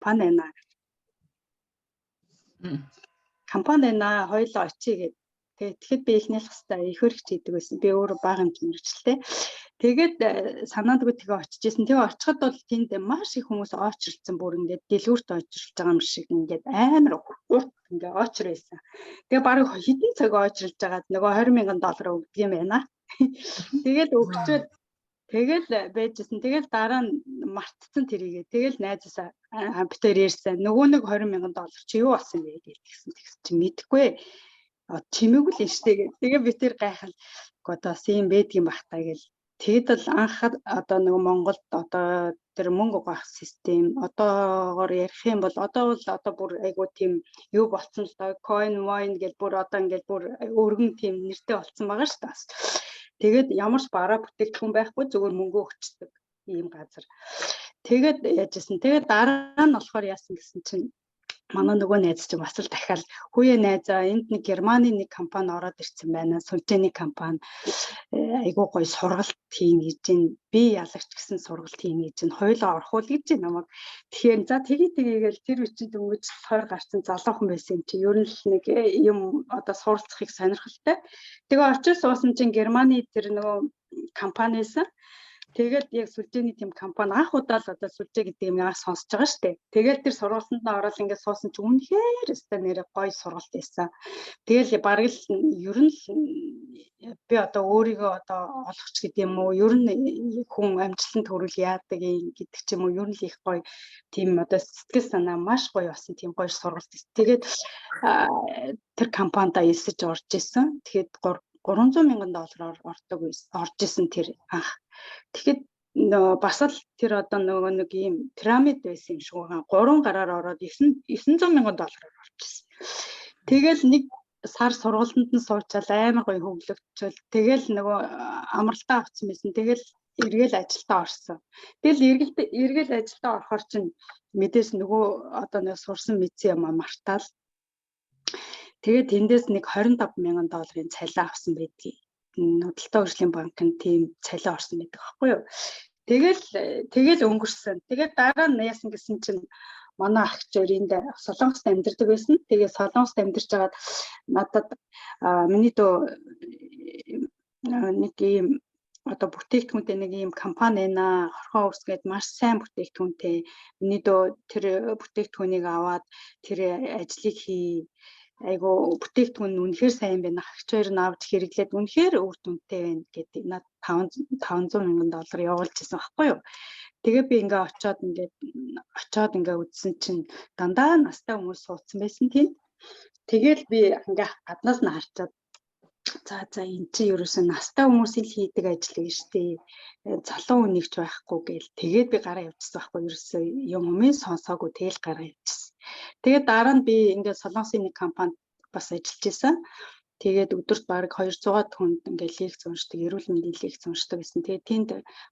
Компани байна. Компани байна, хоёулаа очие гэд. Тэгээд тэгэхэд би эхнийх хэвээр их хөрөгч хийдэг байсан. Би өөрөө бага хэмжээ мэргэжилтэй. Тэгээд санаандгүй тэгээ очиж исэн. Тэгээ очиход бол тэнд маш их хүмүүс оочирлцсан, бүр ингээд дэлгүүрт оочирлж байгаа юм шиг ингээд амар урт ингээд оочир байсан. Тэгээ бараг хэдэн цаг оочирлж байгаад нөгөө 20 мянган доллар өгдөг юм байна. Тэгээд өгчөөд тэгэл байжсэн. Тэгэл дараа нь мартцсан тэрийгээ. Тэгэл найзаасаа компьютер ярьсан. Нөгөө нэг 20 мянган доллар чи юу болсон бэ гэж тэгсэн. Тэгсэн чи мэдэхгүй чимээгүй л юм штэ гэх. Тэгээ би тэр гайхал одоо бас юм байдгийн бах та гэл. Тэгэд л анх одоо нөгөө Монголд одоо тэр мөнгө угаах систем одоогоор ярих юм бол одоо бол одоо бүр айгуу тийм юу болцсон л доо, coin moin гэл бүр одоо ингээл бүр өргөн тийм нэртэй болцсон байгаа шүү дээ. Тэгээд ямар ч бараа бүтээгдэхүүн байхгүй, зүгээр мөнгө өгчдөг ийм газар. Тэгээд яажсэн. Тэгээд дараа нь болохоор яасан гэсэн чинь манай нөгөө найз чинь бас л дахиад хүүе найзаа, энд нэг Германы нэг компани ороод ирсэн байна. Сүлжээний компани, айгуу гоё сургалт хийн гэж байна. Би ялагч гэсэн сургалт хийн гэж байна. Хоёулаа орох уу гэж намайг. Тэгэхээр за тгий тгийгээл тэр үеийн дөнгөж 20 гарсан залуухан байсан юм чи. Ер нь л нэг юм одоо суралцахыг сонирхолтой. Тэгээ очиж суусан чинь Германы тэр нөгөө компаниас. Тэгээд яг сүлжээний тийм компани анх удаа л одоо сүлжээ гэдэг юм анх сонсож байгаа шүү дээ. Тэгээд тэр сургалтанд нь ороод ингээд суусан чинь үнэхээр өстой нэрээ гоё сургалт байсан. Тэгэл бараг л ер нь л би одоо өөрийгөө одоо олохч гэдэг юм уу, ер нь хүн амжилтанд хүрвэл яадаг юм гэдэг ч юм уу, ер нь л их гоё тийм одоо сэтгэл санаа маш гоё болсон тийм гоё сургалт. Тэгээд тэр компанида элсэж орж исэн. Тэгээд 300 мянган доллараар ордог орж исэн тэр анх. Тэгэхэд бас л тэр одоо нөгөө нэг ийм пирамид байсан юм шиг байгаа. Гурван гараар ороод 9 900 мянган доллараар орчихсон. Тэгэл нэг сар сургалтанд нь суучаал амар гоё хөглөгчөөл, тэгэл нөгөө амралтаа авсан байсан. Тэгэл эргээл ажилдаа орсон. Тэгэл эргээл ажилдаа орохоор чинь мэдээс нөгөө одоо нэг сурсан мэдсэн юм мартаал. Тэгээд тэндээс нэг 25 мянган долларын цалин авсан байдгийг. Худалдаа хөгжлийн банкнд тийм цалин орсон байдаг байхгүй юу. Тэгэл тэгэл өнгөрсөн. Тэгээд дараа нь яасан гэсэн чинь манай ах ч энд Солонгост амьдардаг байсан. Тэгээ Солонгост амьдарч байгаад надад миний дөө нэг ийм одоо бүтээгдэхүүнтэй нэг ийм компани байна. Хорхоо ус гээд маш сайн бүтээгдэхүүнтэй. Миний дөө тэр бүтээгдэхүүнийг аваад тэр ажлыг хий, айгу бүтээгдэхүүн нь үнэхээр сайн байна. Хагч хоёр нь авч хэрэглээд үнэхээр үр дүнтэй байна гэдэг над 500 мянган доллар явуулж исэн байхгүй юу. Тэгээ би ингээ очиод, ингээд очиод ингээ үзсэн чинь дандаа настай хүмүүс суудсан байсан тийм. Тэгэл би ингээ гаднаас нь харчаад, за за, эн чинь ерөөсөө настай хүмүүсийн л хийдэг ажил юм шүү дээ. Залуу хүнийг ч байхгүй гээл. Тэгээд би гараа явчихсан байхгүй ерөөсөө юм өмнө сонсоогүй, тэгэл гараа явчихсан. Тэгээд дараа нь би ингээд Солонгосын нэг компанид бас ажиллаж исэн. Тэгээд өдөрт бараг 200 хүнд ингээд лекц уншдаг, эрүүл мэндийн лекц уншдаг гэсэн. Тэгээд тэнд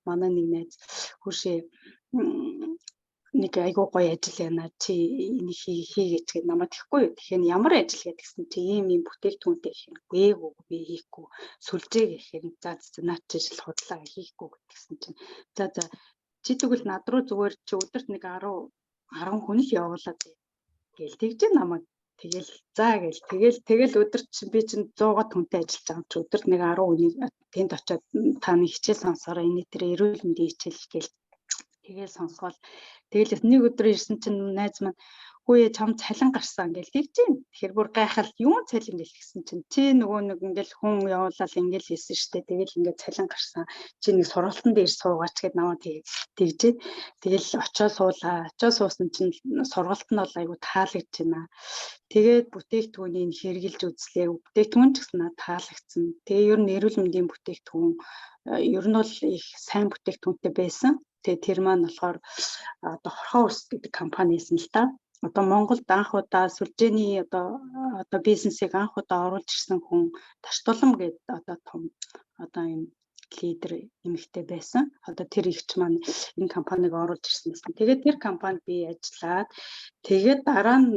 манай нэг найз хүүшээ нэг айгуу гоё ажил байна, чи энийг хийгээч гэд намайг тэгэхгүй юу. Тэгэхээр ямар ажил гэдгсэн чи ийм ийм бүтээгдэхүүнтэй гэх юм. Гээгүй, би хийхгүй, сүлжээ гэхээр за за, наад чи шил худлаа, хийхгүй гэдгсэн чинь за за, чи тэгвэл над руу зүгээр чи өдөрт нэг 10 10 хүн л явуулаад гээл тэгж намайг. Тэгэл за гээл тэгэл тэгэл өдөрт чинь би чинь 100 хүнтэй ажиллаж байгаа юм чи өдөрт нэг 10 хүнийг тэнд очиод та нэг хичээл сонсороо, энэ тэр эрүүл мэндийн хичээл гээл. Тэгэл сонсгоол тэгэл нэг өдөр ирсэн чинь найз маань хөөе, чам цалин гарсан гэл тэгж юм. Тэгэхээр бүр гайхал, юун цалин гэл гисэн чинь чи нөгөө нэг ингээл хүн явуулаад ингээл хийсэн штэ. Тэгэл ингээд цалин гарсан. Чи нэг сургалтын дээр суугаач гэд намайг тэгжээ. Тэгэл очоо суулаа. Очоо суусан чинь сургалт нь бол айгу таалагдж байна. Тэгээд бүтээгдэхүүнийг хэрэгжилж үзлээ. Бүтээгдэхүүн ч гэсэн надад таалагдсан. Тэгээ ер нь эрүүл мэндийн бүтээгдэхүүн ер нь бол их сайн бүтээгдэхүүнтэй байсан. Тэгээ тэр маань болохоор одоо Хорхоо ус гэдэг компани байсан л та. Одоо Монголд анх удаа сүлжээний одоо бизнесийг анх удаа оруулж ирсэн хүн Таштулам гэдэг одоо том одоо юм лидер эмэгтэй байсан. Одоо тэр ихч маань энэ компаниг оруулж ирсэн байсан. Тэгээд тэр компанид би ажиллаад, тэгээд дараа нь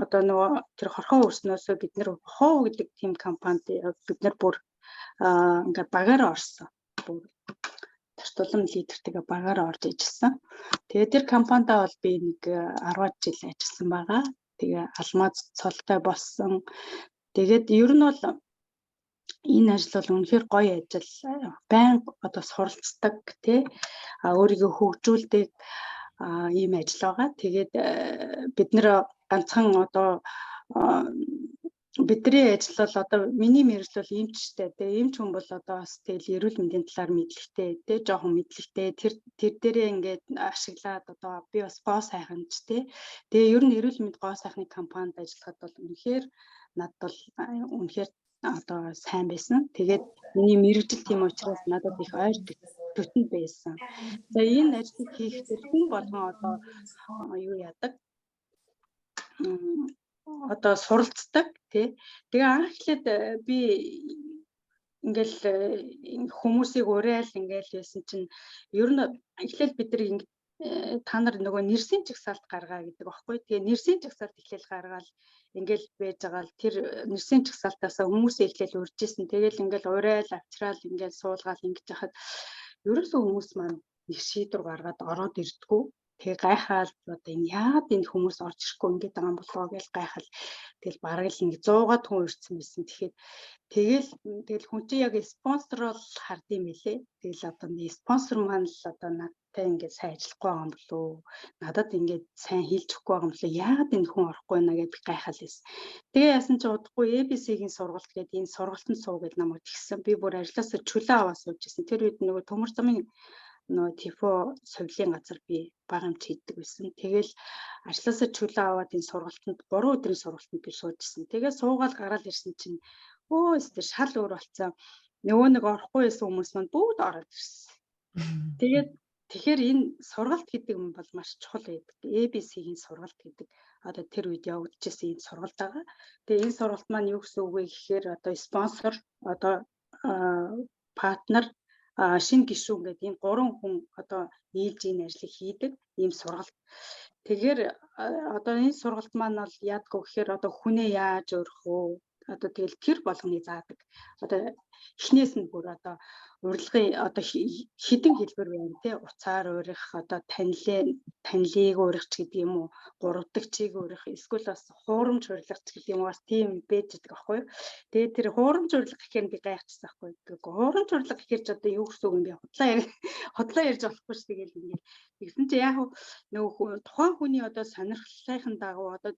одоо нөгөө тэр Хорхоо өрснөөсөө бид нэр Хоо гэдэг тийм компанид бид нар бүр ингээд багаараа орсон. Бүр Тулам лидертэйгээ багаараа орж ажилласан. Тэгээд тэр компанида бол би нэг 10 жил ажилласан байгаа. Тэгээ алмаз цолтой болсон. Тэгээд ер нь бол энэ ажил бол үнэхээр гоё ажил. Байнга одоо суралцдаг, тий, өөрийгөө хөгжүүлдэг ийм ажил байгаа. Тэгээд бид нэр ганцхан одоо бидний ажил бол, одоо миний мэргэжил бол эмчтэй. Тэгээ эмч хүн бол одоо бас тэгэл эрүүл мэндийн талаар мэдлэгтэй, тэ, жоохон мэдлэгтэй. Тэр дээрээ ингээд ашиглаад одоо би бас гоо сайханч, тэ. Тэгээ ер нь эрүүл мэнд, гоо сайхны компанид ажиллахад бол үнэхээр надад бол үнэхээр одоо сайн байсан. Тэгээд миний мэргэжил тийм учраас надад их ойр төтөнд байсан. За, энэ ажлыг хийхдээ хүн болгон одоо юу яадаг, одоо суралцдаг, тий. Тэгээ анх эхлээд би ингээл хүмүүсийг уриал ингээл байсан чинь ер нь эхлээл бид нар ингэ та нар нөгөө нэрсийн жагсаалт гаргаа гэдэг аахгүй. Тэгээ нэрсийн жагсаалт эхлээл гаргаал ингээл байж байгаа л тэр нэрсийн жагсаалтаасаа хүмүүсээ эхлээл урьж исэн. Тэгэл ингээл уриал авчраал, ингээл суулгаал ингэж яхад ерөөсөө хүмүүс маань нэг шийдвэр гаргаад ороод ирдгүү. Тэгээ гайхаал, одоо энэ яагаад энэ хүмүүс орж ирэхгүй ингэж байгаа юм болоо гэж гайхал. Тэгэл бараг л нэг 100-аад хүн ирсэн байсан. Тэгэхээр тэгэл хүн чинь яг спонсор бол хард юм билэ. Тэгэл одоо спонсор маань л одоо надтай ингээд сайн ажиллахгүй байгаа юм болоо. Надад ингээд сайн хэлж өгөхгүй байгаа юм болоо. Яагаад энэ хүн орохгүй байна гэж би гайхал байсан. Тэгээ яасан чи удахгүй ABC-гийн сургалт гэдэг энэ сургалтанд суу гэж намайг тэгсэн. Би бүр ажилласаа чөлөө аваа сууж исэн. Тэр үед нөгөө төмөр замын нөгөө тифо совилын газар би бага юм хийдэг байсан. Тэгэл ажлаасаа чөлөө аваад энэ сургалтанд, 3 өдрийн сургалтанд би суужсэн. Тэгээ суугаал гараал ирсэн чинь өө өстө шал өөр болцсон. Нөгөө нэг орохгүй байсан хүмүүс маань бүгд ороод ирсэн. Тэгээд тэгэхээр энэ сургалт гэдэг юм бол маш чухал байдаг. ABC-гийн сургалт гэдэг одоо тэр үед явагдчихсан энэ сургалт байгаа. Тэгээ энэ сургалт маань юу гэсэн үг вэ гэхээр одоо спонсор, одоо партнер, шинэ гишүүн гэдэг энэ гурван хүн одоо нийлж энэ ажлыг хийдэг ийм сургалт. Тэгэхээр одоо энэ сургалт маань бол яадгүй гэхээр одоо хүнээ яаж өрөх вэ? Одоо тэгэл тэр болгоныг заадаг. Одоо эхнээс нь бүр одоо урилгын одоо хідэн хэлбэр байна, те, уцаар урих, одоо танилээ, танилыг урих ч гэдэг юм уу, гурав дахь чиг урих, эсвэл бас хуурамч урилга ч гэдэг юм уу, бас тийм байж байгаа байхгүй юу. Тэгээд тэр хуурамч урилга гэхээр би гайхчихсан байхгүй юу. Хуурамч урилга гэхээр ч одоо юу гэсэн үг юм бэ, худлаа ярьж болохгүй ш, тэгэл ингээд тэгсэн чи яг нөгөө тухайн хүний одоо сонирхлынхын дагуу одоо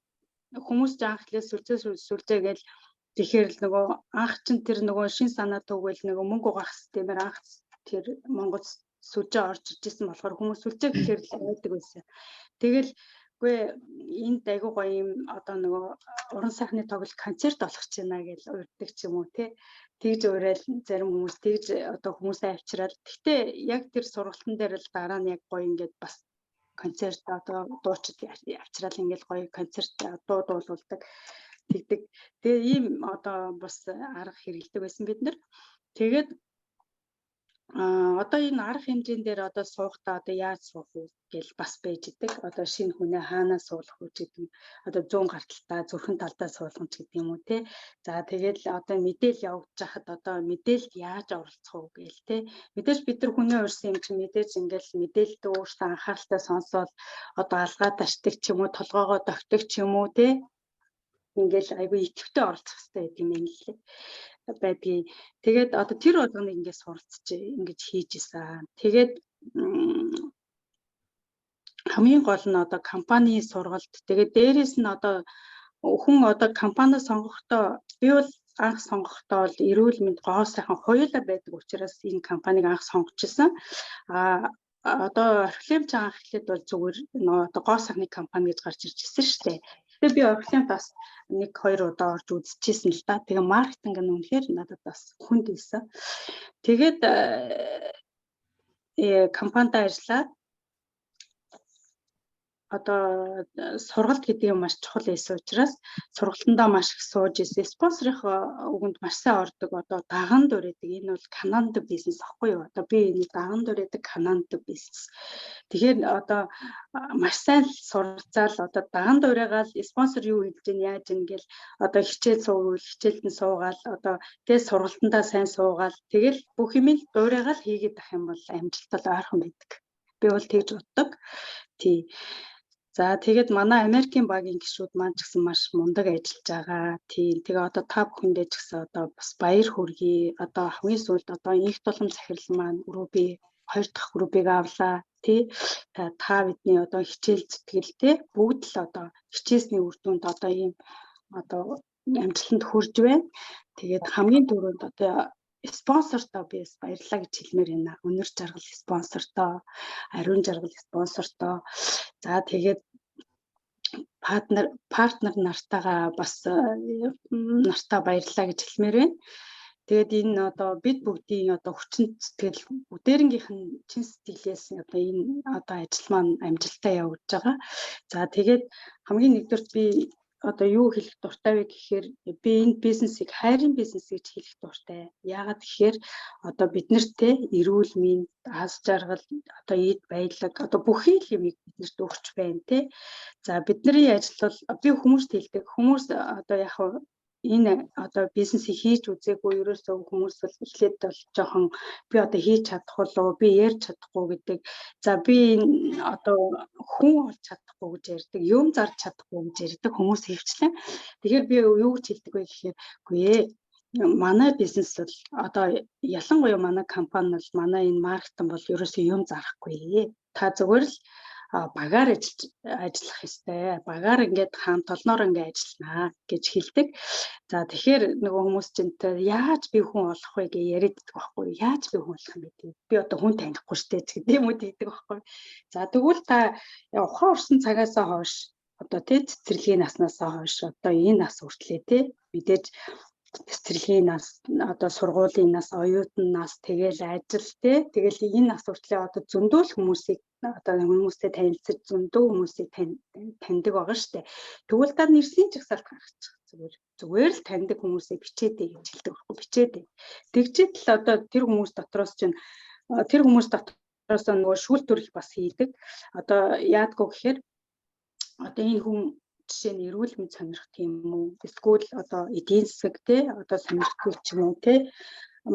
хүмүүс ч анх хэлээ сүлзээ сүлзээ гээл. Тэгэхээр л нөгөө анх чин тэр нөгөө шин санаа түгэл нөгөө мөнгө угаах системээр анх тэр Монгол сүлжээ орж иж исэн болохоор хүмүүс сүлжээ гэхээр л айдаг байсан. Тэгэл үгүй, энд айгуу гоё юм, одоо нөгөө уран сайхны тоглолт, концерт болох гэж байна гэж урьдаг ч юм уу, те. Тэгж уриал зарим хүмүүс, тэгж одоо хүмүүсээ авчираад. Гэхдээ яг тэр сургалтын дээр л дараа нь яг гоё ингээд бас концерт, одоо дуучид авчираад ингээд гоё концерт дуу дуулуулдаг, тэгдэг. Тэгээ ийм одоо бас арга хэрэглэдэг байсан бид нар. Тэгээд одоо энэ арга хэмжээн дээр одоо суухдаа одоо яаж суух вэ гэл бас байж идэг. Одоо шинэ хүнээ хаанаа суулгах вэ гэдэг нь одоо зүүн гарталтаа, зүрхэн талдаа суулгах ч гэдэг юм уу, те. За, тэгээд одоо мэдээлэл явагдаж хахад одоо мэдээлэлд яаж оролцох уу гээл, те. Мэдээж бид нар хүнээ урьсан юм чинь мэдээж ингээл мэдээлэлд өөртөө анхааралтай сонсоод одоо алгаа ташдаг ч юм уу, толгоогоо тогтдог ч юм уу, те, ингээл айгүй идэвхтэй оролцох хэрэгтэй гэдэг юм байна лээ байдгийг. Тэгээд одоо тэр болгоныг ингээд суралцж ингэж хийж исэн. Тэгээд хамгийн гол нь одоо компани сургалт. Тэгээд дээрэс нь одоо хүн одоо компани сонгохдоо, би бол анх сонгохдоо бол эрүүл мэнд, гоо сайхан хоёулаа байдаг учраас энэ компаниг анх сонгож исэн. А одоо Oriflame ч анх эхлээд бол зүгээр нөгөө одоо гоо сайхны компани гэж гарч ирж ирсэн шүү дээ. Тэгээ би Oriflame бас нэг хоёр удаа орж үзчихсэн л да. Тэгээ маркетинг нь үнэхээр надад бас хүнд байсан. Тэгээд компанид ажиллаад Одоо сургалт гэдэг юм маш чухал байсан учраас сургалтандаа маш их сууж ирсэн. Спонсорынхоо үгэнд маш сайн ордог. Одоо даган дуурайдаг. Энэ бол Канад бизнес аахгүй юу? Одоо би энэ даган дуурайдаг Канад бизнес. Тэгэхээр одоо маш сайн суралцаал, одоо даган дуурайгаал, спонсор юу хэлж гин, яаж гин гэл, одоо хичээл суувал хичээлд нь суугаал, одоо тэгээ сургалтандаа сайн суугаал, тэгэл бүх юм л дуурайгаал хийгээд ах юм бол амжилт бол ойрхон байдаг. Би бол тэгж боддог. Тий. За, тэгээд манай Америкийн багийн гишүүд маань ч гэсэн маш мундаг ажиллаж байгаа. Тийм. Тэгээ одоо та бүхэндээ ч гэсэн одоо бас баяр хүргэе. Одоо хамгийн сүүлд одоо Энх тулам захирал маань Ruby хоёр дахь Ruby-г авлаа. Тий. Та бидний одоо хичээл зүтгэлтэй бүгд л одоо хичээсний үр дүнд одоо ийм одоо амжилтанд хүрж байна. Тэгээд хамгийн түрүүнд одоо спонсортоо би бас баярлалаа гэж хэлмээр байна. Өнөр жаргал спонсортоо, Ариун жаргал спонсортоо. За, тэгээд партнер нартайгаа бас нартаа баярлалаа гэж хэлмээр байна. Тэгээд энэ одоо бид бүгдийн одоо хүчин сэтгэл, бүгдээрэнгийнх нь чин сэтгэлээс одоо энэ одоо ажил маань амжилттай явагдаж байгаа. За, тэгээд хамгийн нэгдүгээрт би одоо юу хэлэх дуртай вэ гэхээр би энэ бизнесийг хайрын бизнес гэж хэлэх дуртай. Яагаад гэхээр одоо бид нарт эрүүл мэнд, аз жаргал, одоо эд баялаг, одоо бүхий л юмыг биднэрт өгч байна те. За, бидний ажил бол, би хүмүүст хэлдэг. Хүмүүс одоо яг энэ одоо бизнесийг хийж үзээгүй ерөөсөө хүмүүс бол эхлээд бол жоохон би одоо хийж чадах болов, би ярьж чадахгүй гэдэг. За, би одоо хүн олж чадахгүй гэж ярьдаг, юм зарж чадахгүй гэж ярьдаг хүмүүс хөвчлэн. Тэгэхээр би юу гэж хэлдэг вэ гэхээр үгүй ээ, манай бизнес бол одоо ялангуяа манай компани бол, манай энэ маркетинг бол ерөөсөө юм зарахгүй. Та зүгээр л багаар ажиллаж ажиллах ёстой. Багаар ингээд хамт олноор ингээд ажилланаа гэж хэлдэг. За, тэгэхээр нөгөө хүмүүс чинь яаж би хүн олох вэ гэж яриад байдаг байхгүй юу? Яаж би хүн олох юм бэ? Би одоо хүн танихгүй штэ ч гэдэг юм уу, тэгдэг байхгүй. За, тэгвэл та ухаан урсан цагаасаа хойш одоо тий цэцэрлэгийн наснаасаа хойш одоо энэ нас хүртлээ тий мэдээж цэцэрлэгийн нас, одоо сургуулийн нас, оюутан нас, тэгэл ажил те, тэгэл энэ нас хүртлээ одоо зөндөө л хүмүүсийг, одоо хүмүүстэй танилцаж, зөндөө хүмүүсийг таньдаг байгаа штэ. Тэгвэл та нэрсийн жагсаалт гаргачих. Зүгээр л таньдаг хүмүүсээ бичээдэй гэж хэлдэг байхгүй, бичээдэй. Тэгчээд л одоо тэр хүмүүс дотроос чинь, тэр хүмүүс дотроос нөгөө шүүл төрөх бас хийдэг. Одоо яадгүй гэхээр одоо энэ хүн жишээ нь эрүүл мэнд сонирхох юм уу? Эсвэл одоо эдийн засаг те одоо сонирхдаг ч юм уу те,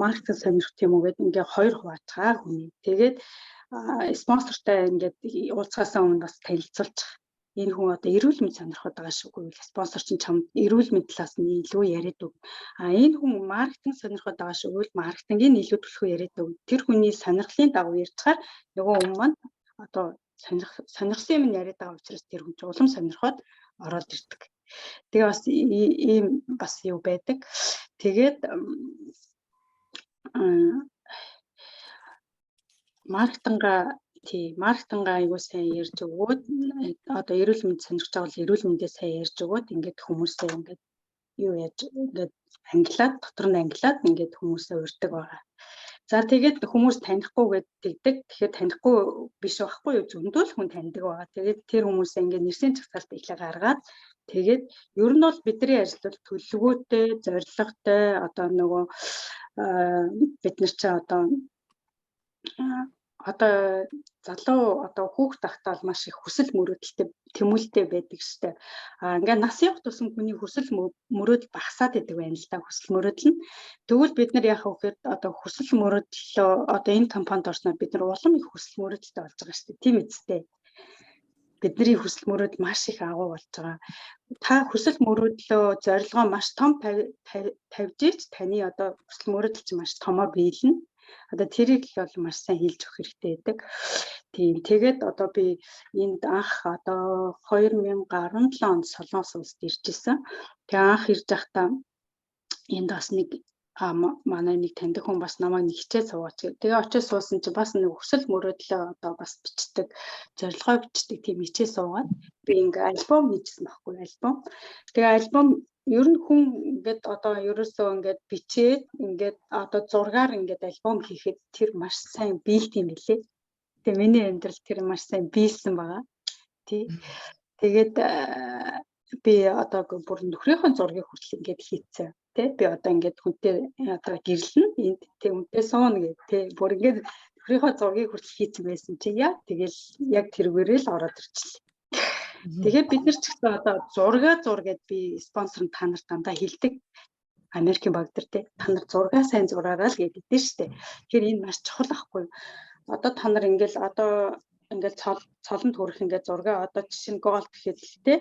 маркетинг сонирхох юм уу гэд ингээ хоёр хуваачгаа хүний. Тэгээд спонсортай ингээд уулзахаасаа өмнө бас танилцуулчих. Энэ хүн одоо эрүүл мэнд сонирхоод байгаа шүү гэвэл спонсор чинь чамд эрүүл мэнд талаас нь илүү яриад өг. А энэ хүн маркетинг сонирхоод байгаа шүү гэвэл маркетингийн илүү түлхүү яриад өг. Тэр хүний сонирхлын дагуу ярьчихаар нөгөө хүн маань одоо сонирхсан юм яриад байгаа учраас тэр хүн чинь улам сонирхоод ороод ирдэг. Тэгээ бас ийм бас юу байдаг. Тэгээд маркетинга тий, маркетинга аягүй сайн ярьж өгөөд, одоо эрүүл мэнд сонирхож байгаа бол эрүүл мэндээ сайн ярьж өгөөд, ингээд хүмүүсээ ингээд юу яаж ингээд ангилаад, дотор нь ангилаад ингээд хүмүүсээ урьдаг байгаа. За, тэгээд хүмүүс танихгүй гээд тэгдэг. Тэгэхээр танихгүй биш байхгүй юу? Зөндөө л хүн таньдаг байгаа. Тэгээд тэр хүмүүсээ ингээд нэрсийн жагсаалт эхлээ гаргаад, тэгээд ер нь бол бидний ажил бол төлөвлөгөөтэй, зорилготой, одоо нөгөө бид нар чи одоо залуу, одоо хүүхд тахтаа маш их хүсэл мөрөөдөлтэй, тэмүүлэлтэй байдаг штэ. А ингээд нас явах тусам хүний хүсэл мөрөөдөл багасаад идэг байна л да, хүсэл мөрөөдөл нь. Тэгвэл бид нар яах вэ гэхээр одоо хүсэл мөрөөдлөө, одоо энэ компанид орсноор бид нар улам их хүсэл мөрөөдөлтэй болж байгаа штэ. Тийм үстэй. Бидний хүсэл мөрөөдөл маш их агуу болж байгаа. Та хүсэл мөрөөдлөө, зорилгоо маш том тавьж ич таны одоо хүсэл мөрөөдөл чинь маш томоор биелнэ. Одоо тэрийг л бол маш сайн хэлж өгөх хэрэгтэй байдаг. Тийм. Тэгээд одоо би энд анх одоо 2017 онд Солонгос улсад ирж исэн. Тэгээ анх ирж байхдаа энд бас нэг манай нэг таньдаг хүн бас намайг нэг хичээл суугаач гэх. Тэгээ очиж суусан чинь бас нэг хүсэл мөрөөдлөө одоо бас бичдэг, зорилгоо бичдэг тийм хичээл суугаад би ингээ альбом хийжсэн байхгүй, альбом. Тэгээ альбом ер нь хүн ингээд одоо ерөөсөө ингээд бичээд, ингээд одоо зургаар ингээд альбом хийхэд тэр маш сайн биелт юм билээ. Тэгээ миний амьдрал тэр маш сайн биелсэн байгаа. Тий. Тэгээд би одоо бүр нөхрийнхөө зургийг хүртэл ингээд хийцэн. Тэ, би одоо ингээд хүнтэй одоо гэрлэнэ, энд тэ хүнтэй сууна гэх, тэ, бүр ингээд нөхрийнхөө зургийг хүртэл хийцэн байсан чи яа, тэгэл яг тэргээрээ л ороод ирчихлээ. Тэгээд бид нар ч гэсэн одоо зургаа зур гэд би спонсор нь та нарт дандаа хэлдэг. Америкийн баг дээр те, та нар зургаа сайн зураарай л гэдэг дээ штэ. Тэгэхээр энэ маш чухал ахгүй юу? Одоо та нар ингээл одоо ингээл цол цолонд хүрэх ингээд зургаа, одоо жишээ нь gold гэхэд л те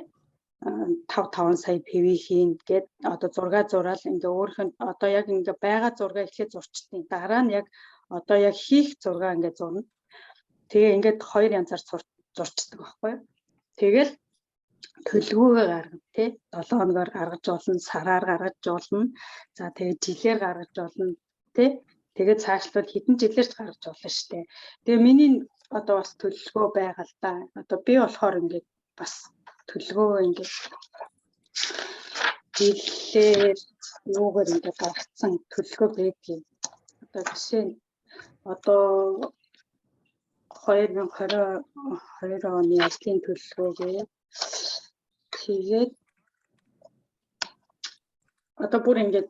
5 5 сая PV хийн гэд одоо зургаа зураал, ингээ өөрөх нь одоо яг ингээ байгаа зургаа эхлээд зурчдیں۔ Дараа нь яг одоо яг хийх зургаа ингээ зурна. Тэгээ ингээд хоёр янзаар зурчдаг байхгүй юу? Тэгэл төлөвлөгөөгөө гаргана тий, 7 хоногоор гаргаж болно, сараар гаргаж болно. За, тэгээ жилээр гаргаж болно тий. Тэгээд цаашлбал хэдэн жилээр ч гаргаж болно штэ. Тэгээ миний одоо бас төлөвлөгөө байгаа л да. Одоо би болохоор ингээд бас төлөвлөгөө ингээд жилээр юугаар ингээд гаргацсан төлөвлөгөө байдгийг. Одоо жишээ нь одоо 2022 оны ажлын төлөвлөгөөгээ, тэгээд одоо бүр ингээд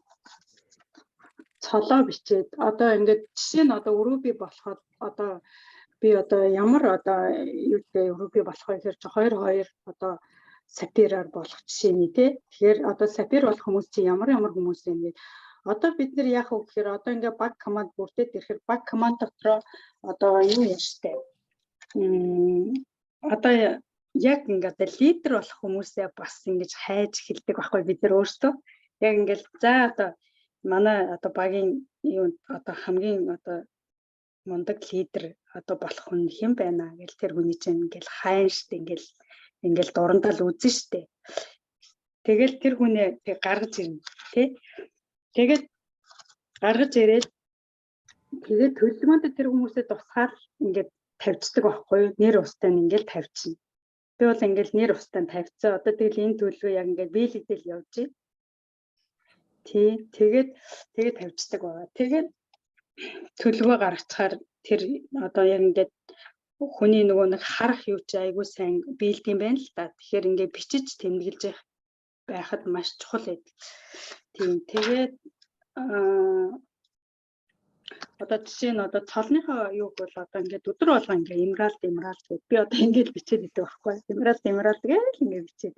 цолоо бичээд, одоо ингээд жишээ нь одоо ruby болоход одоо би одоо ямар одоо юу гэдэг ruby болох вэ гэхээр чи 2 2 одоо sapphire аар болох жишээний тий. Тэгэхээр одоо sapphire болох хүмүүс чи ямар ямар хүмүүс юм бэ? Одоо бид нар яах вэ гэхээр одоо ингээ баг команд бүрдээд ирэхээр баг команд дотроо одоо юу яаштай. Одоо яг ингээ одоо лидер болох хүмүүсээ бас ингэж хайж эхэлдэг байхгүй бид нар өөрсдөө. Яг ингээл за одоо манай одоо багийн юу одоо хамгийн одоо мундаг лидер одоо болох хүн хэн байна гэл тэр хүний чинь ингээл хайн штэ, ингээл ингээл дурандал үзэн штэ. Тэгэл тэр хүнээ тэг гаргаж ирнэ тий. Тэгээд гаргаж ирээд, тэгээд төлөвлөгөөнд тэр хүмүүсээ тусгаад ингээд тавьчихдаг байхгүй юу? Нэр устай нь ингээл тавьчихна. Би бол ингээл нэр устай нь тавьцсан. Одоо тэгэл энэ төлөвлөгөө яг ингээд биелэгдэл явж байна. Тий. Тэгээд тэгээд тавьчихдаг байгаа. Тэгээд төлөвлөгөө гаргацгаар тэр одоо яг ингээд хүний нөгөө нэг харах юу чи айгүй сайн биелдэм байх л та. Тэгэхээр ингээд бичиж тэмдэглэж байхад маш чухал байдаг. Тийм. Тэгээд одоо жишээ нь одоо цолныхоо юуг бол одоо ингээд өдөр болго ингээд emerald, emerald гэд би одоо ингээд бичээд идэг байхгүй. Emerald, emerald гэж ингээд бичээд.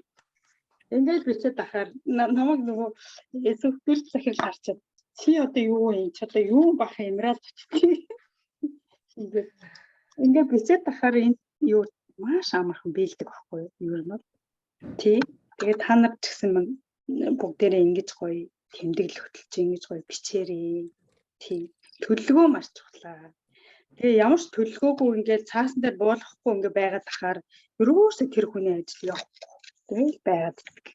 Ингээд бичээд ахаар намайг нөгөө сүхтэр захирал харчаад, чи одоо юу юм чи, одоо юу бах emerald бичдэг. Ингээд ингээд бичээд ахаар энэ юу маш амархан биелдэг байхгүй юу ер нь бол. Тий. Тэгээд та нар ч гэсэн бүгдээрээ ингэж гоё тэмдэглэл хөтөлж, ингэж гоё бичээрэй. Тийм. Төлөвлөгөө маш чухлаа. Тэгээ ямар ч төлөвлөгөөгүй ингээд цаасан дээр буулгахгүй ингээд байгаад ахаар ерөөсөө тэр хүний ажил явахгүй. Тэгэл байгаад байдаг.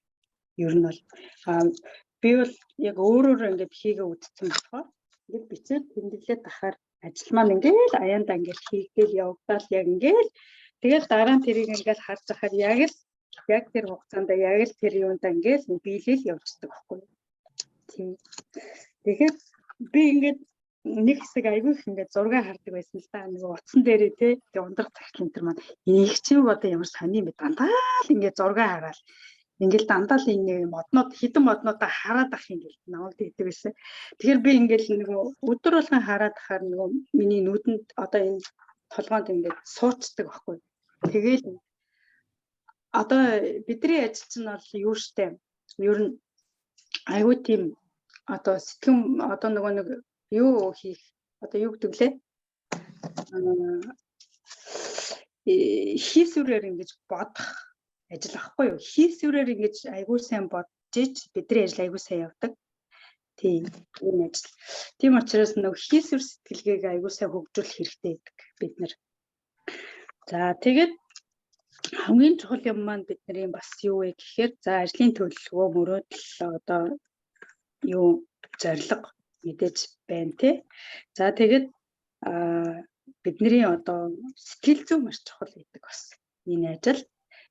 Ер нь бол би бол яг өөрөөрөө ингээд хийгээ үзсэн болохоор ингээд бичээд тэмдэглээд ахаар ажил маань ингээд аяндаа ингээд хийгээл явагдал яг ингээд тэгэл дараа нь тэрийг ингээд харж ахаар яг л яг тэр хугацаанд яг л тэр юундаа ингээд биелэл явждаг байхгүй юу. Тийм. Тэгэхээр би ингээд нэг хэсэг айгүй их ингээд зураг хардаг байсан л да. Нэг утсан дээрээ те тэг ундрах захирал энэ төр маань их чиг одоо ямар сони юм бэ, дандаа л ингээд зураг хараад ингээл дандаа л энэ моднууд, хідэн моднуудаа хараад ах юм гэл намайг тэгдэг байсан. Тэгэхээр би ингээл нөгөө өдөр болгон хараад ахаар нөгөө миний нүдэнд одоо энэ толгоонд ингээд суучдаг байхгүй. Тэгэл одоо бидний ажил чинь бол юу штэ. Ер нь айгүй тийм одоо сэтгэн одоо нөгөө нэг юу хийх одоо юу гэдэг лээ, хийсвэрээр ингэж бодох ажил ахгүй юу? Хийсвэрээр ингэж айгүй сайн бодож ич бидний ажил айгүй сайн явдаг. Тийм, энэ ажил. Тийм учраас нөгөө хийсвэр сэтгэлгээг айгүй сайн хөгжүүлэх хэрэгтэй гэдэг бид нар. За, тэгээд хамгийн чухал юм маань бидний бас юу вэ гэхээр за ажлын төлөвлөгөө, мөрөөдөл, одоо юу зорилго мэдээж байна тий. За, тэгээд бидний одоо сэтгэл зүйн маш чухал гэдэг бас энэ ажил.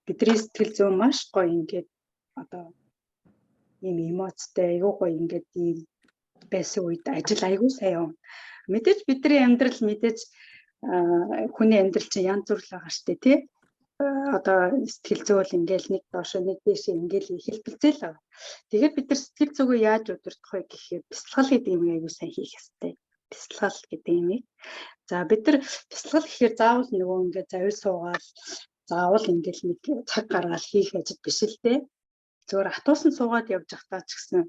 Бидний сэтгэл зүйн маш гоё ингээд одоо ийм эмоцтой айгүй гоё ингээд ийм байсан үед ажил айгүй сайн явна. Мэдээж бидний амьдрал, мэдээж хүний амьдрал чинь янз бүр л байгаа штэ тий. одоо сэтгэл зүйн ингээл нэг доошо нэг дээшээ ингээл хэлбэлзэл байгаа. Тэгэхээр бид нар сэтгэл зүгээ яаж удирдах вэ гэхээр бясалгал гэдэг юм аягүй сайн хийх ёстой. Бясалгал гэдэг юм. За бид нар бясалгал гэхээр заавал нөгөө ингээд завь суугаал заавал ингээл нэг цаг гаргаал хийх ажил биш л дээ. Зөвхөн автобусан суугаад явж байхдаа ч гэсэн,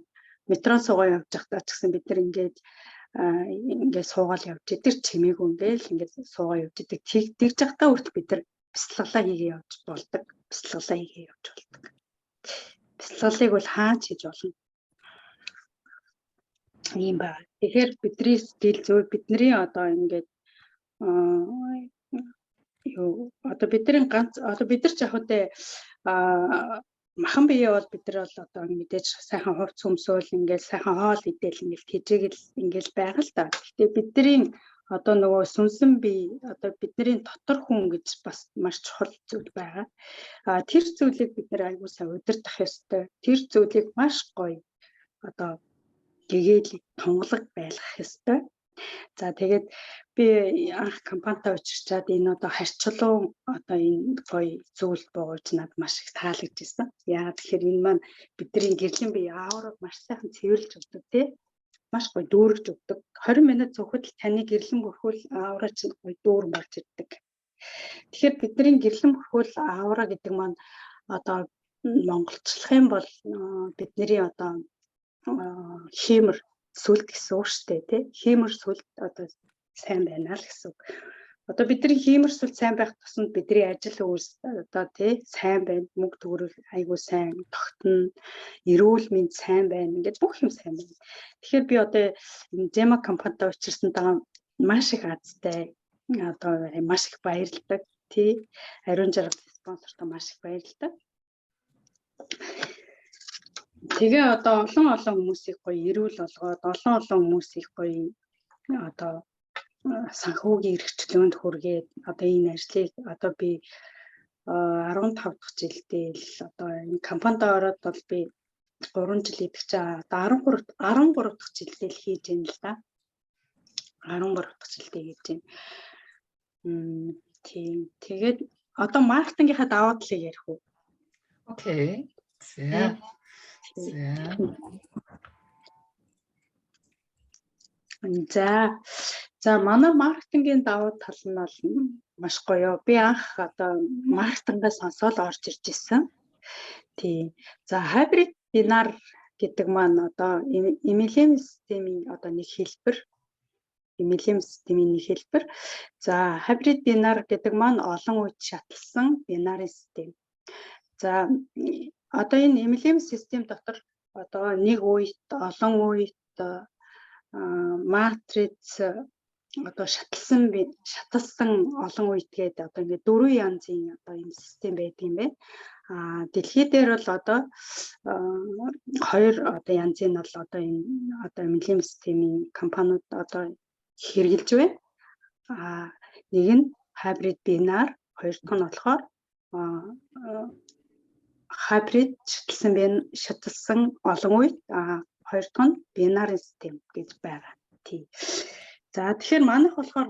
метрон суугаад явж байхдаа ч гэсэн бид нар ингээд ингээд суугаал явж идэг, чимээгүй ингээл ингээд суугаа явж идэг. Тэгж байхдаа хүртэл бид нар бясалгалаа хийгээ явж болдог. Бясалгалаа хийгээ явж болдог. Бясалгалыг бол хаач хийж болно. Ийм байна. Тэгэхээр бидний сэтгэл зүй, бидний одоо ингээд юу одоо бидний ганц одоо бид нар ч яг үедээ махан бие бол бид нар бол одоо мэдээж сайхан хувц өмсөөл, ингээл сайхан хоол идэл, ингээл тэжээгэл ингээл байгаа л та. Гэхдээ бидний одоо нөгөө сүнсэн бие, одоо бидний дотор хүн гэж бас маш чухал зүйл байгаа. Тэр зүйлийг бид нэр аягүй сайн удирдах ёстой. Тэр зүйлийг маш гоё одоо гэгээл тунгалаг байлгах ёстой. За тэгээд би анх компанитай учирчаад энэ одоо харьцлуун одоо энэ гоё зүйл бууж над маш их таалагдчихсан. Яагаад тэгэхээр энэ маань бидний гэрлийн бие аураг маш сайхан цэвэрлж өгдөг, тий, маш гоё дүүргэж өгдөг. 20 минут цуухад л таны гэрлэн бүрхүүл аура чинь гоё дүүрэн болж ирдэг. Тэгэхээр бидний гэрлэн бүрхүүл аура гэдэг маань одоо монголчлах юм бол бидний одоо хиймэр сүлд гэсэн үг шүү дээ, тий. Хиймэр сүлд одоо сайн байна л гэсэн үг. Одоо бидний хиймэр сүлд сайн байх тусамд бидний ажил үйлс одоо тий сайн байна, мөнгө төгрөг айгүй сайн тогтно, эрүүл мэнд сайн байна, ингээд бүх юм сайн байна. Тэгэхээр би одоо энэ Зема компанитай учирсан даа маш их азтай, одоо маш их баярладаг, тий, Ариун жаргал спонсортой маш их баярладаг. Тэгээ одоо олон олон хүмүүсийг гоё эрүүл болгоод, олон олон хүмүүсийг гоё одоо санхүүгийн эрхчлөөнд хүргээд, одоо энэ ажлыг одоо би 15 дахь жилдээ л одоо энэ компанид ороод бол би 3 жил идэх чаа одоо 13 дахь жилдээ л хийж байна л да. 13 дахь жилдээ хийж байна. Тийм. Тэгээд одоо маркетингийнхаа давуу талыг ярих уу? Okay. За. За. За. За манай маркетингийн давуу тал нь бол маш гоё. Би анх одоо маркетингээ сонсоод орж ирж исэн. Тийм. За hybrid бинар гэдэг маань одоо MLM системийн одоо нэг хэлбэр. MLM системийн нэг хэлбэр. За hybrid бинар гэдэг маань олон үед шаталсан бинарын систем. За одоо энэ MLM систем дотор одоо нэг үед, олон үед, матриц, одоо шаталсан олон үед гээд одоо ингээд дөрвөн янзын одоо ийм систем байдаг юм байна. Дэлхий дээр бол одоо хоёр одоо янзын нь бол одоо энэ одоо MLM системийн компаниуд одоо хэрэгжилж байна. Нэг нь hybrid бинар, хоёр дахь нь болохоор hybrid шаталсан олон үед, хоёр дахь нь бинарын систем гэж байгаа. Тийм. За тэгэхээр манайх болохоор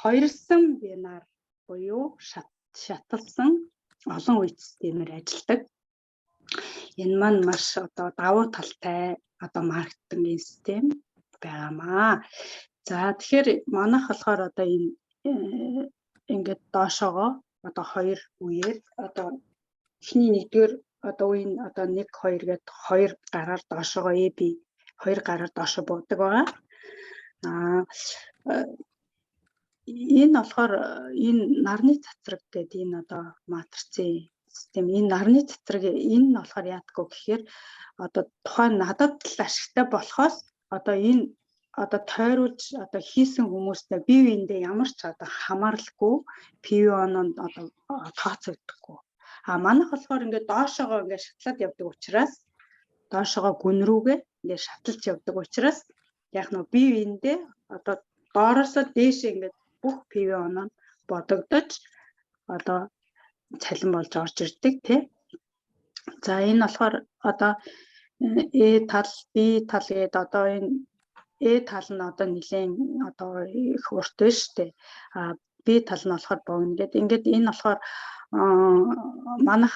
хоёрсон бинар буюу шаталсан олон үед системээр ажилладаг. Энэ маань маш одоо давуу талтай одоо маркетингийн систем байгаамаа. За тэгэхээр манайх болохоор одоо энэ ингээд доошоогоо одоо хоёр үеэр, одоо эхний нэгдүгээр одоо үеийн одоо 1 2 гээд хоёр гараар доошоогоо A B хоёр гараар доошо буудаг байгаа. Энэ болохоор энэ нарны цацраг гэдэг энэ одоо матрицын систем, энэ нарны цацраг энэ нь болохоор яадаггүй гэхээр одоо тухайн надад л ашигтай болохоос одоо энэ одоо тойруулж одоо хийсэн хүмүүстэй бие биендээ ямар ч одоо хамааралгүй, PV оноонд одоо тооцогдохгүй. Манайх болохоор ингээд доошоогоо ингээд шатлаад явдаг учраас, доошоогоо гүн рүүгээ ингээд шаталж явдаг учраас яг нь бие биендээ одоо доороосоо дээшээ ингээд бүх PV оноо бодогдож одоо цалин болж орж ирдэг, тий. За энэ болохоор одоо Э тал, B тал гээд одоо энэ Э тал нь одоо нэлээд одоо их урт байна шүү дээ. B тал нь болохоор богино гээд ингээд энэ болохоор Манайх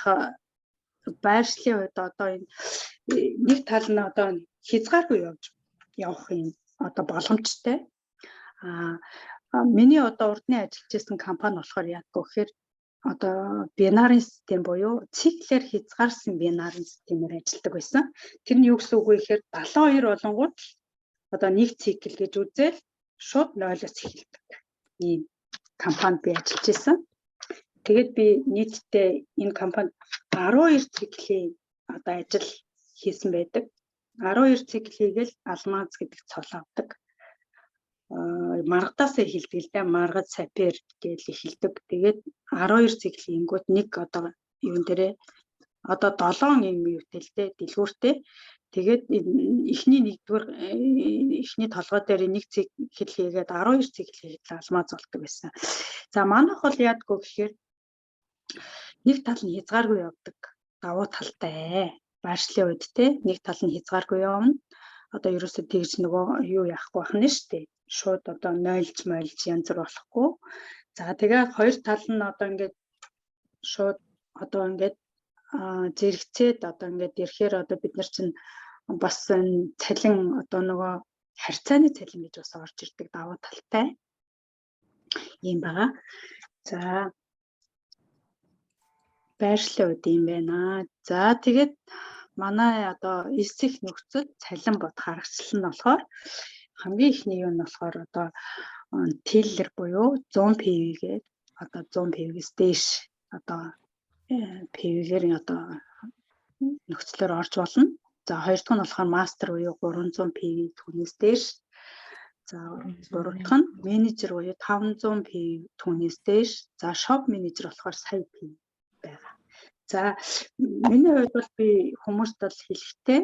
байршлын хувьд одоо энэ нэг тал нь одоо хязгааргүй явж явах юм одоо боломжтой. Миний одоо урдны ажиллаж байсан компани болохоор яадаг вэ гэхээр одоо бинарын систем буюу циклээр хязгаарсан бинарын системээр ажилладаг байсан. Тэр нь юу гэсэн үг вэ гэхээр 72 болонгууд л одоо нэг цикл гэж үзээл шууд 0-оос эхэлдэг. Ийм компанид би ажиллаж байсан. Тэгээд би нийтдээ энэ компанид 12 циклийн одоо ажил хийсэн байдаг. 12 цикл хийгээл алмаз гэдэг цол авдаг. Маргадаас эхэлдэг л дээ. Маргад, сапфир гэж эхэлдэг. Тэгээд 12 цикл хийнгүүт нэг одоо юун дээрээ одоо 7 юм юутэй л дээ, дэлгүүртэй. Тэгээд эхний нэгдүгээр эхний толгой дээр нэг цикл хийгээд 12 цикл хийгээд алмаз болдог байсан. За, манайх бол яадгүй гэхээр нэг тал нь хязгааргүй явдаг. Давуу талтай. Байршлын үед те нэг тал нь хязгааргүй явна. Одоо ерөөсөө тэгж нөгөө юу яахгүй байх нь шүү дээ. Шууд одоо нойлж мойлж янз бүр болохгүй. За, тэгээд хоёр тал нь одоо ингээд шууд одоо ингээд зэрэгцээд одоо ингээд ирэхээр одоо бид нар чинь бас энэ цалин одоо нөгөө харьцааны цалин гэж бас орж ирдэг, давуу талтай юм байгаа. За, байршлын үед юм байна. За, тэгээд манай одоо эсэх нөхцөл цалин бод харагчлал нь болохоор хамгийн эхний юу нь болохоор одоо teller буюу 100 PV-гээр одоо 100 PV-гээс дээш одоо PV-гээр одоо нөхцлөөр орж болно. За, хоёр дахь нь болохоор мастер буюу 300 PV, түүнээс дээш. За, гурав дахь нь менежер буюу 500 PV, түүнээс дээш. За, shop менежер болохоор сая PV байгаа. За, миний хувьд бол би хүмүүст бол хэлэхдээ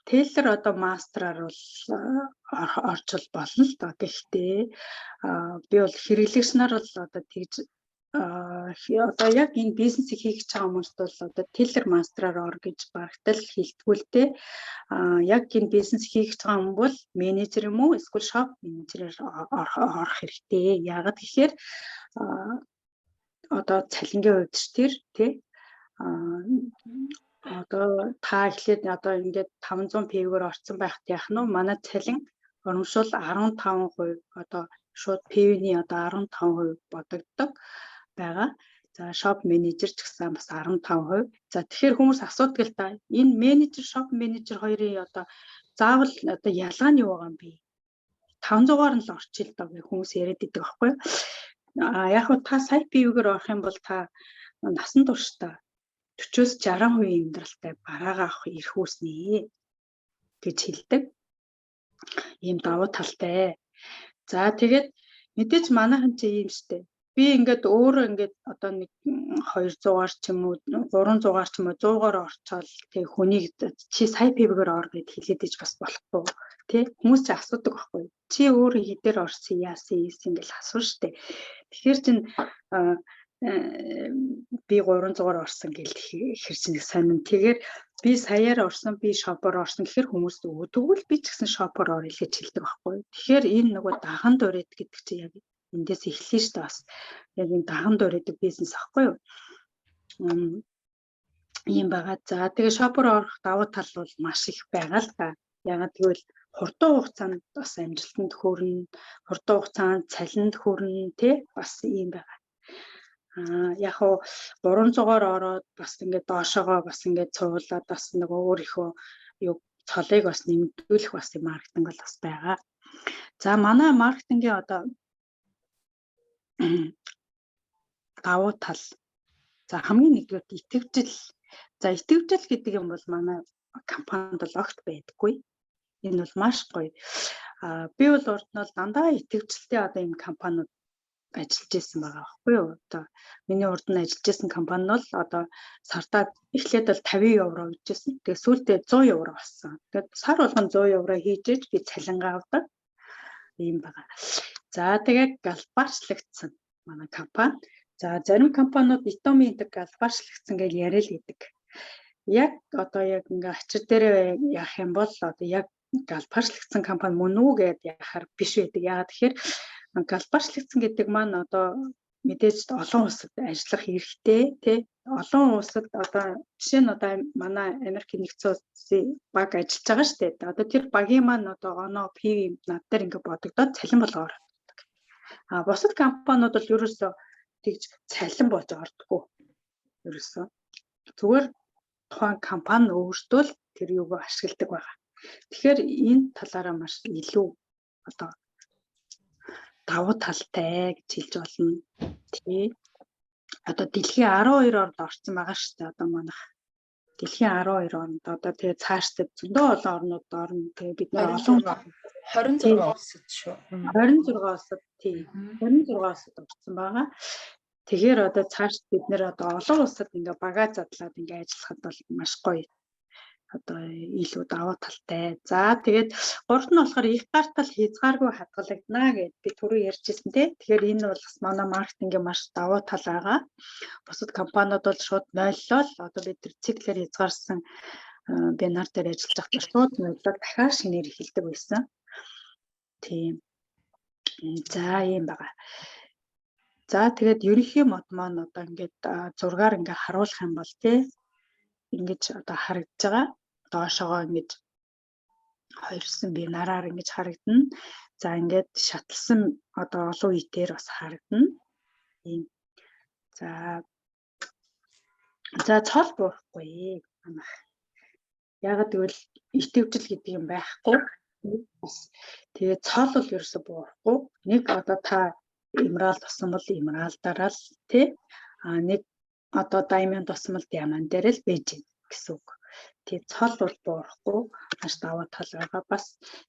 teller одоо мастраар бол орж бол болно л доо. Гэхдээ би бол хэрэглэгч нар бол одоо тэгж одоо яг энэ бизнесийг хийх гэж байгаа хүмүүст бол одоо teller мастраар ор гэж барагтал хэлдэггүй л дээ. Яг энэ бизнес хийх гэж байгаа хүн бол менежер юм уу эсвэл shop менежерээр орох хэрэгтэй. Яагаад гэхээр одоо цалингийн хувьд ч тэр тий одоо та эхлээд одоо ингээд 500 PV-гээр орсон байхад яах нь вэ? Манай цалин урамшуул 15% одоо шууд PV-ний одоо 15% бодогддог байгаа. За, shop менежер ч гэсэн бас 15%. За, тэгэхээр хүмүүс асуудаг л да. Энэ менежер, shop менежер хоёрын одоо заавал одоо ялгаа нь юу байгаа юм бэ? 500-аар нь л орчих л доо гэх хүмүүс яриад идэг байхгүй юу? А яг хөө та сая PV-гээр орох юм бол та насан туршдаа 40-оос 60% амьдралтай бараагаа авах эрх үүснэ гэж хэлдэг. Ийм давуу талтай. За, тэгээд мэдээж манайхан чи ийм штэ. Би ингээд өөрөө ингээд одоо нэг 200-аар ч юм уу, 300-аар ч юм уу, 100-аар орчоол тэг хүнийг чи сая PV-гээр ор гэд хэлээд иж бас болохгүй тий. Хүмүүс чи асуудаг байхгүй, чи өөрөө хэдээр орсон, яасан ийсэн гэл асууна штэ. Тэгэхээр чин би 300-аар орсон гэл хэр чинь нэг сонин. Тэгэхээр би саяар орсон, би shop оор орсон гэхээр хүмүүс өө тэгвэл би ч гэсэн shop оор орё гэж хэлдэг байхгүй. Тэгэхээр энэ нөгөө даган дуурайд гэдэг чинь яг эндээс эхэлнэ шүү дээ бас. Яг энэ даган дуурайдаг бизнес аахгүй юу? Ийм байгаа. За, тэгээ shop оор орох давуу тал бол маш их байгаа л да. Яагаад гэвэл хурдан хугацаанд бас амжилтанд хүрнэ, хурдан хугацаанд цалинд хүрнэ тий, бас ийм байгаа. Яг уу 300-аар ороод бас ингээд доошоогоо бас ингээд цуулаад бас нөгөө өөрийнхөө юу цолыг бас нэмэгдүүлэх бас юм маркетинг бол бас байгаа. За, манай маркетингийн одоо давуу тал. За, хамгийн нэгдүгээр итэвхжил. За, итэвхжил гэдэг юм бол манай компанид бол огт байдаггүй. Энэ бол маш гоё. Би бол урд нь бол дандаа итэвхжилтэй одоо энэ компаниуд ажиллаж исэн байгаа байхгүй юу. Одоо миний урд нь ажиллаж исэн компани бол одоо сартаа эхлээд бол 50 евро гэж байсан. Тэгээ сүүлдээ 100 евро болсон. Тэгээд сар болгон 100 евро хийж иж би цалингаа авдаг. Ийм байгаа. За, тэгээд галбарчлагдсан манай компани. За, зарим компаниуд Atomy гэдэг галбарчлагдсан гэж яриа л идэг. Яг одоо яг ингээ ачир дээрээ яах юм бол одоо яг галбарчлагдсан компани мөн үү гэдээ яхаар биш байдаг. Яагаад тэгэхээр Глобалчлагдсан гэдэг маань одоо мэдээж олон улсад ажиллах эрхтэй, тий, олон улсад одоо жишээ нь одоо манай Америк нэгдсэн улсын баг ажиллаж байгаа шүү дээ. Одоо тэр багийн маань одоо оноо PV над дээр ингээ бодогдоод цалин болгоор ордог. А бусад компаниуд бол ерөөсөө тэгж цалин болж ордоггүй. Ерөөсөө зүгээр тухайн компани өөртөө л тэр юуг ашигладаг байгаа. Тэгэхээр энэ талаараа маш илүү одоо давуу талтай гэж хэлж болно. Тий. Одоо дэлхийн 12 оронд орсон байгаа шүү дээ. Одоо манайх дэлхийн 12 оронд одоо тэгээ цаашдаа зөндөө олон орнууд орно. Тэгээ бид нар олон 26 улсад шүү. 26 улсад, тий. 26 улсад орсон байгаа. Тэгэхээр одоо цааш бид нэр одоо олон улсад ингээ багаа задлаад ингээ ажиллахад бол маш гоё одоо илүү давуу талтай. За, тэгээд гуравт нь болохоор их гартал хязгааргүй хадгалагдана гэд би түрүү ярьжсэн, тий. Тэгэхээр энэ бол бас манай маркетингийн маш давуу тал байгаа. Бусад компаниуд бол шууд нойллоо. Одоо бид тэр циклээр хязгаарсан баннер дээр ажиллаж байхдаа шууд нойллоо, дахиад шинээр эхэлдэг байсан. Тийм. За, ийм байгаа. За, тэгээд ерөнхий мод маань одоо ингээд зургаар ингээ харуулах юм бол, тий, ингэж одоо харагдаж байгаа. Доошоогоо ингэж хоёрсон бинараар ингэж харагдана. За, ингээд шатлсан одоо олон үеээр бас харагдана. Ийм. За, цол буурахгүй манайх. Яагаад гэвэл итэвжил гэдэг юм байхгүй. Бас тэгээ цол бол ерөөсө буурахгүй. Нэг одоо та emerald болсон бол emerald аараа л, тий. А нэг одоо diamond болсон бол diamond дээр л байж гин гэсэн үг. Тэгээ цол бол буурахгүй, маш давуу тал байгаа бас.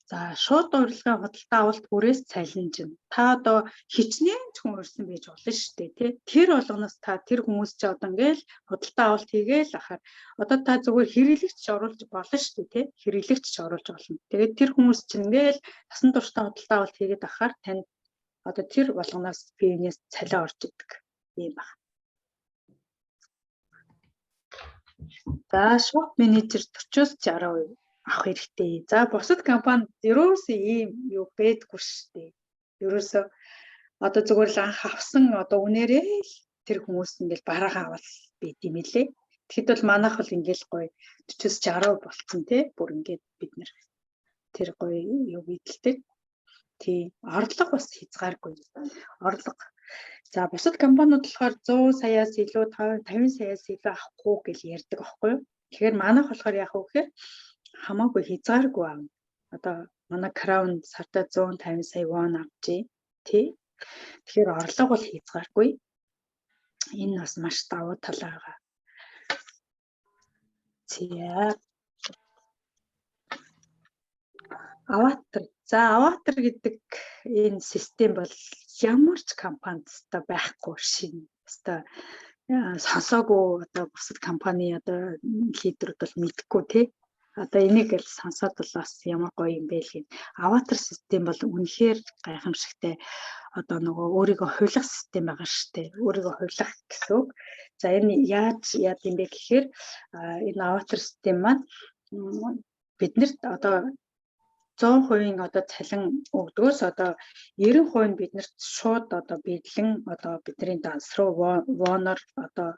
За, шууд урилгын худалдаа авалт бүрээс цалинжина. Та одоо хичнээн ч хүн урьсан байж болно шүү дээ, тий. Тэр болгоноос та тэр хүмүүс чи одоо ингээл худалдаа авалт хийгээл ахаар одоо та зүгээр хэрэглэгч оруулж болно шүү дээ, тий. Хэрэглэгч оруулж болно. Тэгээд тэр хүмүүс чинь ингээл насан туршдаа худалдаа авалт хийгээд ахаар танд одоо тэр болгоноос PV-нээс цалин орж идэг юм байна. За, shop manager 40-оос 60% авах хэрэгтэй. За, бусад компанид ерөөсөө ийм юу байдаггүй шүү дээ. Ерөөсөө одоо зүгээр л анх авсан одоо үнээрээ л тэр хүмүүс ингээл бараагаа авал байд юм лээ. Тэгэхэд бол манайх бол ингээл гоё 40-оос 60% болцсон, тий. Бүр ингээд бид нэр тэр гоё юу бидэлдэг. Тий. Орлого бас хязгааргүй. Орлого. За, бусад компаниуд болохоор 100 саяас илүү, 50 саяас илүү авахгүй гэж ярьдаг аахгүй юу. Тэгэхээр манайх болохоор яг уу гэхээр хамаагүй хязгааргүй аавна. Одоо манай Crown сартаа 150 сая вон авчээ. Тий. Тэгэхээр орлого бол хязгааргүй. Энэ бас маш давуу тал байгаа. За. Аватар. За, аватар гэдэг энэ систем бол ямар ч компанид өстой байхгүй шинэ. Өстой сонсоогүй, одоо бусад компани одоо лидерүүд бол мэдэхгүй, тий. Одоо энийг л сонсоод бол бас ямар гоё юм бэ л гин. Аватар систем бол үнэхээр гайхамшигтай одоо нөгөө өөрийгөө хувилах систем байгаа шүү дээ. Өөрийгөө хувилах гэсэн үг. За, энэ яаж яад юм бэ гэхээр энэ аватар систем маань биднэрт одоо 100% одоо цалин өгдгөөс одоо 90% нь биднэрт шууд одоо биедлэн одоо бидний данс руу воноор одоо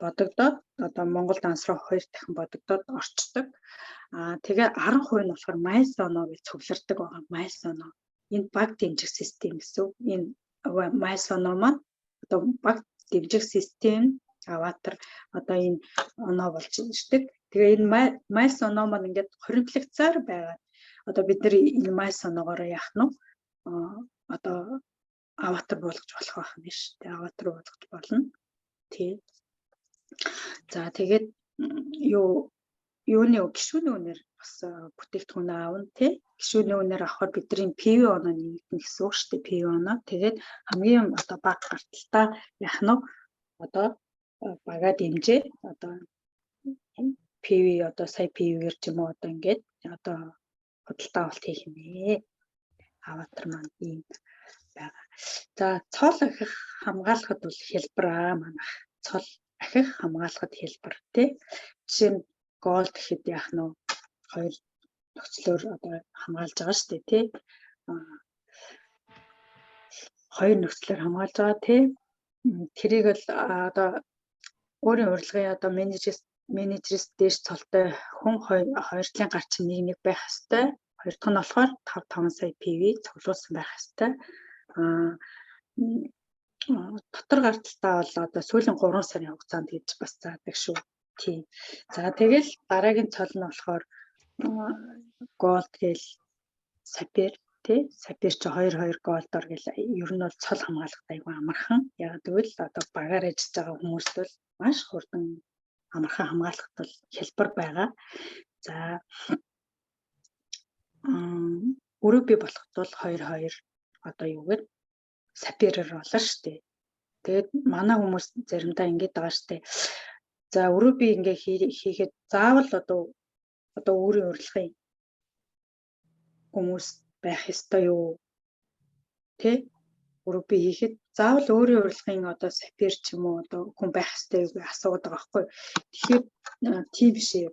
бодогдоод, одоо Монгол данс руу хоёр дахин бодогдоод орчдөг. Аа, тэгээ 10% нь болохоор miles оноо гэж цуглардаг байгаа. Miles оноо. Энэ баг дэмжих систем гэсэн үг. Энэ miles оноо маань одоо баг дэмжих систем аватар одоо энэ оноо болж ирдэг. Тэгээ энэ miles оноо маань ингээд хуримтлагцаар байгаа. Одоо бид нар энэ miles оноогоор яах нь одоо аватар болгож болох байх нь шүү дээ. Аватар болгож болно. Тий. За, тэгээд юу юуны гишүүний үнээр бас бүтээгдэхүүн аавна, тий. Гишүүний үнээр авахар бидний PV оноо нэмэгдэнэ гэсэн үг шүү дээ. PV оноо. Тэгээд хамгийн одоо бага гарталтаа яах нь одоо бага дэмжээ одоо PV одоо сая PV-гээр ч юм уу одоо ингээд одоо худалдаа авалт хийх нэ. Аватар маань ийм байгаа. За, цол ахих хамгаалахад бол хялбар аа манайх. Цол ахих хамгаалахад хялбар, тий. Жишээ нь gold гэхэд яах нь хоёр нөхцлөөр одоо хамгаалж байгаа шүү дээ, тий. Хоёр нөхцлөөр хамгаалж байгаа, тий. Тэрийг л одоо өөрийн урилгын одоо менежерээс дээш цолтой хүн хоёр талын гар чинь нэг нэг байх ёстой. Хоёр дахь нь болохоор 5 5 сая PV цуглуулсан байх ёстой. Дотор гарталтаа бол одоо сүүлийн 3 сарын хугацаанд гэж бас заадаг шүү. Тийм. За, тэгэл дараагийн цол нь болохоор gold гээл sapphire, тий, sapphire чи 2 2 gold оор гэл ер нь бол цол хамгаалахад айгүй амархан. Яг тэгвэл одоо багаар ажиллаж байгаа хүмүүст бол маш хурдан, амархан хамгаалахад бол хялбар байгаа. За, ruby болоход бол 2 2 одоо юугаар sapphire ээр болно шүү дээ. Тэгээд манай хүмүүс заримдаа ингэж байгаа шүү дээ. За, ruby ингээ хийхэд заавал одоо өөрийн урилгын хүмүүс байх ёстой юу? Тэ? Ruby хийхэд заавал өөрийн урилгын одоо sapphire ч юм уу одоо хүн байх ёстой юу гэж асууад байгаа байхгүй. Тэгэхээр тийм биш ээ.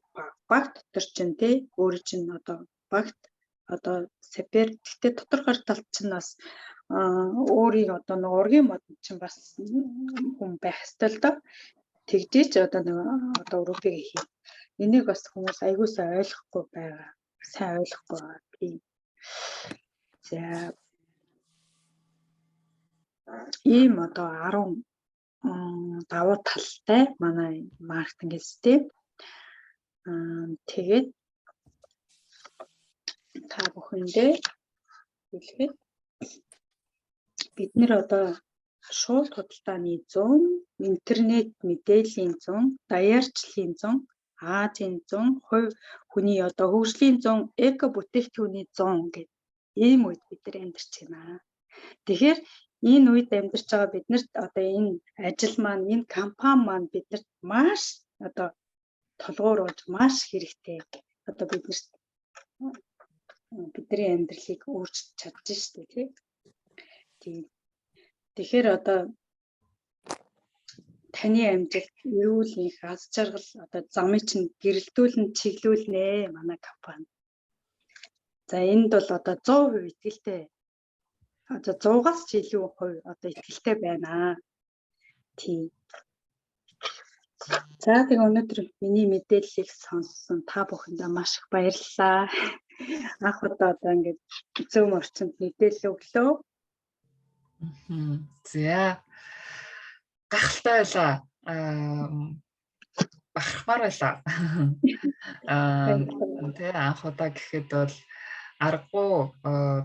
Баг дотор чинь, тэ, өөрөө чинь одоо багт одоо sapphire, гэхдээ дотор гар талд чинь бас өөрийн одоо нэг ургийн мод чинь бас хүн байх ёстой л доо. Тэгжээч одоо нэг одоо ruby г хий. Энийг бас хүмүүс аягүй сайн ойлгохгүй байгаа. Сайн ойлгохгүй байгаа. Тийм. За, ийм одоо 10 давуу талтай манай маркетинг систем. Тэгээд та бүхэндээ хэлэхэд бид нэр одоо шууд худалдааны зун, интернет мэдээллийн зун, даяарчлалын зун, Азийн зун, хувь хүний одоо хөгжлийн зун, эко бүтээгдэхүүний зун гэдэг ийм үед бид нар амьдарч байна. Тэгэхээр энэ үед амьдарч байгаа биднэрт одоо энэ ажил маань, энэ компани маань биднэрт маш одоо тулгууруулж маш хэрэгтэй. Одоо биднэрт бидний амьдралыг өөрчилж чадж штэ, тий. Тийм. Тэгэхээр одоо таны амжилт, эрүүл энх, аз жаргал одоо замыг чинь гэрэлтүүлэн чиглүүлнэ манай компани. За, энд бол одоо 100% итгэлтэй. Одоо 100-аас ч илүү хувь одоо итгэлтэй байна. Тийм. За, тэгээ өнөөдөр миний мэдээллийг сонссон та бүхэндээ маш их баярлалаа. Анх удаа одоо ингээд Zoom орчинд мэдээлэл өглөө. За. Гайхалтай байлаа. Бахархмаар байлаа. Тэ, анх удаа гэхэд бол аргагүй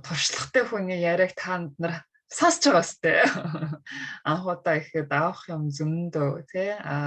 туршлагатай хүний яриаг та нар сонсож байгаа сте. Анх удаа гэхэд авах юм зөндөө, тий.